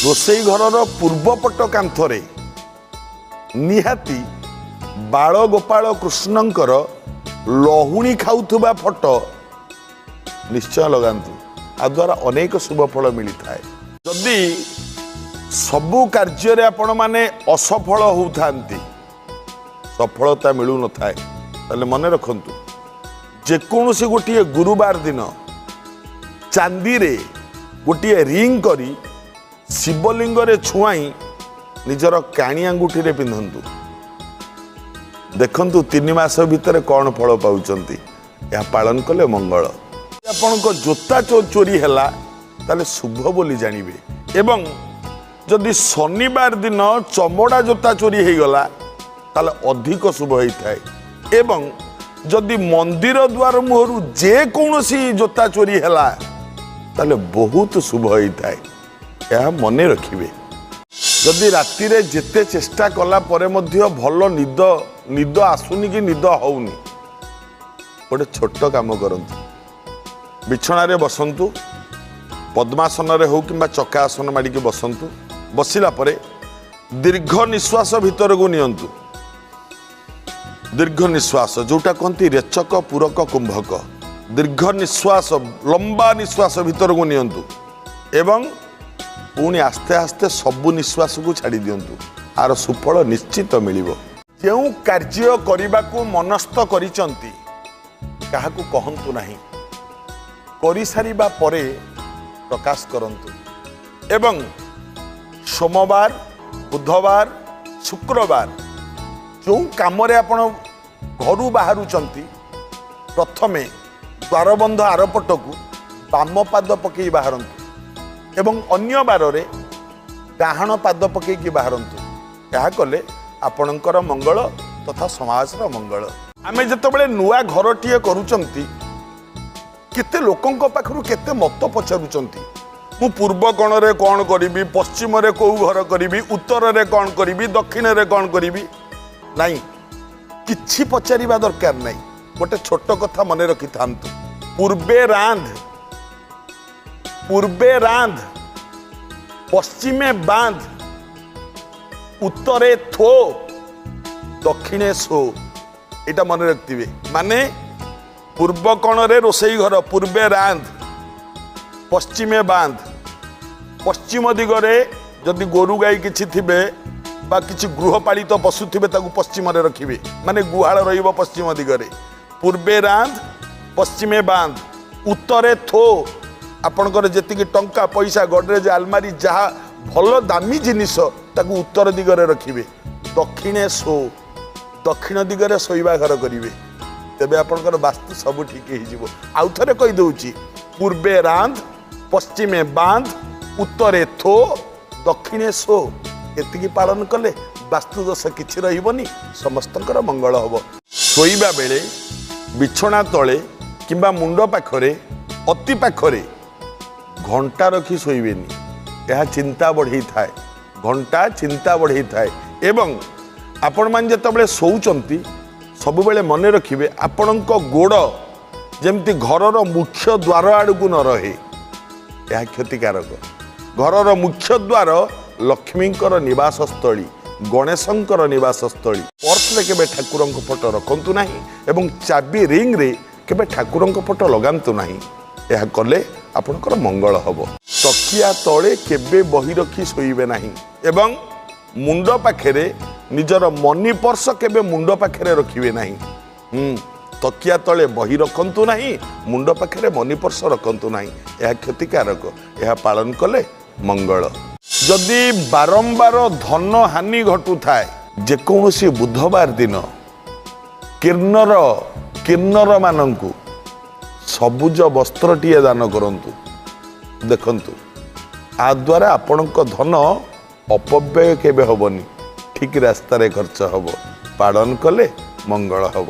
ରୋଷେଇ ଘରର ପୂର୍ବପଟ କାନ୍ଥରେ ନିହାତି ବାଳଗୋପାଳ କୃଷ୍ଣଙ୍କର ଲହୁଣୀ ଖାଉଥିବା ଫଟୋ ନିଶ୍ଚୟ ଲଗାନ୍ତୁ। ଆ ଦ୍ୱାରା ଅନେକ ଶୁଭ ଫଳ ମିଳିଥାଏ। ଯଦି ସବୁ କାର୍ଯ୍ୟରେ ଆପଣମାନେ ଅସଫଳ ହେଉଥାନ୍ତି, ସଫଳତା ମିଳୁନଥାଏ, ତାହେଲେ ମନେ ରଖନ୍ତୁ, ଯେକୌଣସି ଗୋଟିଏ ଗୁରୁବାର ଦିନ ଚାନ୍ଦିରେ ଗୋଟିଏ ରିଙ୍ଗ କରି ଶିବଲିଙ୍ଗରେ ଛୁଆଇଁ ନିଜର କାଣି ଆଙ୍ଗୁଠିରେ ପିନ୍ଧନ୍ତୁ। ଦେଖନ୍ତୁ 3 ମାସ ଭିତରେ କ'ଣ ଫଳ ପାଉଛନ୍ତି। ଏହା ପାଳନ କଲେ ମଙ୍ଗଳ। ଆପଣଙ୍କ ଜୋତା ଚୋରି ହେଲା, ତାହେଲେ ଶୁଭ ବୋଲି ଜାଣିବେ। ଏବଂ ଯଦି ଶନିବାର ଦିନ ଚମଡ଼ା ଜୋତା ଚୋରି ହେଇଗଲା, ତାହେଲେ ଅଧିକ ଶୁଭ ହେଇଥାଏ। ଏବଂ ଯଦି ମନ୍ଦିର ଦ୍ୱାର ମୁହଁରୁ ଯେକୌଣସି ଜୋତା ଚୋରି ହେଲା, ତାହେଲେ ବହୁତ ଶୁଭ ହେଇଥାଏ। ଏହା ମନେ ରଖିବେ। ଯଦି ରାତିରେ ଯେତେ ଚେଷ୍ଟା କଲା ପରେ ମଧ୍ୟ ଭଲ ନିଦ ଆସୁନି କି ନିଦ ହଉନି, ଗୋଟେ ଛୋଟ କାମ କରନ୍ତୁ। ବିଛଣାରେ ବସନ୍ତୁ, ପଦ୍ମାସନରେ ହଉ କିମ୍ବା ଚକା ଆସନ ମାଡ଼ିକି ବସନ୍ତୁ। ବସିଲା ପରେ ଦୀର୍ଘ ନିଶ୍ୱାସ ଭିତରକୁ ନିଅନ୍ତୁ। ଦୀର୍ଘ ନିଶ୍ୱାସ, ଯୋଉଟା କହନ୍ତି ରେଚକ, ପୂରକ, କୁମ୍ଭକ। ଦୀର୍ଘ ନିଶ୍ୱାସ, ଲମ୍ବା ନିଶ୍ୱାସ ଭିତରକୁ ନିଅନ୍ତୁ ଏବଂ ପୁଣି ଆସ୍ତେ ଆସ୍ତେ ସବୁ ନିଶ୍ୱାସକୁ ଛାଡ଼ି ଦିଅନ୍ତୁ। ଆର ସୁଫଳ ନିଶ୍ଚିତ ମିଳିବ। ଯେଉଁ କାର୍ଯ୍ୟ କରିବାକୁ ମନସ୍ଥ କରିଛନ୍ତି, କାହାକୁ କହନ୍ତୁ ନାହିଁ। କରିସାରିବା ପରେ ପ୍ରକାଶ କରନ୍ତୁ। ଏବଂ ସୋମବାର, ବୁଧବାର, ଶୁକ୍ରବାର ଯେଉଁ କାମରେ ଆପଣ ଘରୁ ବାହାରୁଛନ୍ତି, ପ୍ରଥମେ ଦ୍ୱାରବନ୍ଧ ଆରପଟକୁ ବାମ ପାଦ ପକେଇ ବାହାରନ୍ତୁ ଏବଂ ଅନ୍ୟ ବାରରେ ଡାହାଣ ପାଦ ପକେଇକି ବାହାରନ୍ତୁ। ଏହା କଲେ ଆପଣଙ୍କର ମଙ୍ଗଳ ତଥା ସମାଜର ମଙ୍ଗଳ। ଆମେ ଯେତେବେଳେ ନୂଆ ଘରଟିଏ କରୁଛନ୍ତି, କେତେ ଲୋକଙ୍କ ପାଖରୁ କେତେ ମତ ପଚାରୁଛନ୍ତି। ମୁଁ ପୂର୍ବ କୋଣରେ କ'ଣ କରିବି, ପଶ୍ଚିମରେ କେଉଁ ଘର କରିବି, ଉତ୍ତରରେ କ'ଣ କରିବି, ଦକ୍ଷିଣରେ କ'ଣ କରିବି? ନାଇଁ, କିଛି ପଚାରିବା ଦରକାର ନାହିଁ। ଗୋଟେ ଛୋଟ କଥା ମନେ ରଖିଥାନ୍ତୁ। ପୂର୍ବେ ରାନ୍ଧ, ପୂର୍ବେ ରାନ୍ଧ, ପଶ୍ଚିମେ ବାନ୍ଧ, ଉତ୍ତରେ ଥୋ, ଦକ୍ଷିଣେ ଶୋ। ଏଇଟା ମନେ ରଖିଥିବେ। ମାନେ ପୂର୍ବ କୋଣରେ ରୋଷେଇ ଘର, ପୂର୍ବେ ରାନ୍ଧ, ପଶ୍ଚିମେ ବାନ୍ଧ। ପଶ୍ଚିମ ଦିଗରେ ଯଦି ଗୋରୁ ଗାଈ କିଛି ଥିବେ ବା କିଛି ଗୃହପାଳିତ ପଶୁ ଥିବେ, ତାକୁ ପଶ୍ଚିମରେ ରଖିବେ। ମାନେ ଗୁହାଳ ରହିବ ପଶ୍ଚିମ ଦିଗରେ। ପୂର୍ବେ ରାନ୍ଧ, ପଶ୍ଚିମେ ବାନ୍ଧ, ଉତ୍ତରେ ଥୋ। ଆପଣଙ୍କର ଯେତିକି ଟଙ୍କା ପଇସା, ଗଡରେଜ, ଆଲମାରି, ଯାହା ଭଲ ଦାମୀ ଜିନିଷ, ତାକୁ ଉତ୍ତର ଦିଗରେ ରଖିବେ। ଦକ୍ଷିଣେ ଶୋ, ଦକ୍ଷିଣ ଦିଗରେ ଶୋଇବା ଘର କରିବେ। ତେବେ ଆପଣଙ୍କର ବାସ୍ତୁ ସବୁ ଠିକ ହେଇଯିବ। ଆଉ ଥରେ କହିଦେଉଛି, ପୂର୍ବେ ରାନ୍ଧ, ପଶ୍ଚିମେ ବାନ୍ଧ, ଉତ୍ତରେ ଥୋ, ଦକ୍ଷିଣେ ଶୋ। ଏତିକି ପାଳନ କଲେ ବାସ୍ତୁଦୋଷ କିଛି ରହିବନି, ସମସ୍ତଙ୍କର ମଙ୍ଗଳ ହେବ। ଶୋଇବା ବେଳେ ବିଛଣା ତଳେ କିମ୍ବା ମୁଣ୍ଡ ପାଖରେ, ଅତି ପାଖରେ ଘଣ୍ଟା ରଖି ଶୋଇବେନି। ଏହା ଚିନ୍ତା ବଢ଼େଇଥାଏ। ଘଣ୍ଟା ଚିନ୍ତା ବଢ଼େଇଥାଏ। ଏବଂ ଆପଣମାନେ ଯେତେବେଳେ ଶୋଉଛନ୍ତି, ସବୁବେଳେ ମନେ ରଖିବେ, ଆପଣଙ୍କ ଗୋଡ଼ ଯେମିତି ଘରର ମୁଖ୍ୟ ଦ୍ୱାର ଆଡ଼କୁ ନ ରହେ। ଏହା କ୍ଷତିକାରକ। ଘରର ମୁଖ୍ୟ ଦ୍ୱାର ଲକ୍ଷ୍ମୀଙ୍କର ନିବାସସ୍ଥଳୀ, ଗଣେଶଙ୍କର ନିବାସସ୍ଥଳୀ। ପର୍ସରେ କେବେ ଠାକୁରଙ୍କ ଫଟୋ ରଖନ୍ତୁ ନାହିଁ ଏବଂ ଚାବି ରିଙ୍ଗରେ କେବେ ଠାକୁରଙ୍କ ଫଟୋ ଲଗାନ୍ତୁ ନାହିଁ। ଏହା କଲେ ଆପଣଙ୍କର ମଙ୍ଗଳ ହେବ। ତକିଆ ତଳେ କେବେ ବହି ରଖି ଶୋଇବେ ନାହିଁ ଏବଂ ମୁଣ୍ଡ ପାଖରେ ନିଜର ମନି ପର୍ସ କେବେ ମୁଣ୍ଡ ପାଖରେ ରଖିବେ ନାହିଁ। ତକିଆ ତଳେ ବହି ରଖନ୍ତୁ ନାହିଁ, ମୁଣ୍ଡ ପାଖରେ ମନି ପର୍ସ ରଖନ୍ତୁ ନାହିଁ। ଏହା କ୍ଷତିକାରକ। ଏହା ପାଳନ କଲେ ମଙ୍ଗଳ। ଯଦି ବାରମ୍ବାର ଧନ ହାନି ଘଟୁଥାଏ, ଯେକୌଣସି ବୁଧବାର ଦିନ କିନ୍ନରମାନଙ୍କୁ ସବୁଜ ବସ୍ତ୍ରଟିଏ ଦାନ କରନ୍ତୁ। ଦେଖନ୍ତୁ, ଆ ଦ୍ୱାରା ଆପଣଙ୍କ ଧନ ଅପବ୍ୟୟ କେବେ ହେବନି, ଠିକ ରାସ୍ତାରେ ଖର୍ଚ୍ଚ ହେବ। ପାଳନ କଲେ ମଙ୍ଗଳ ହେବ।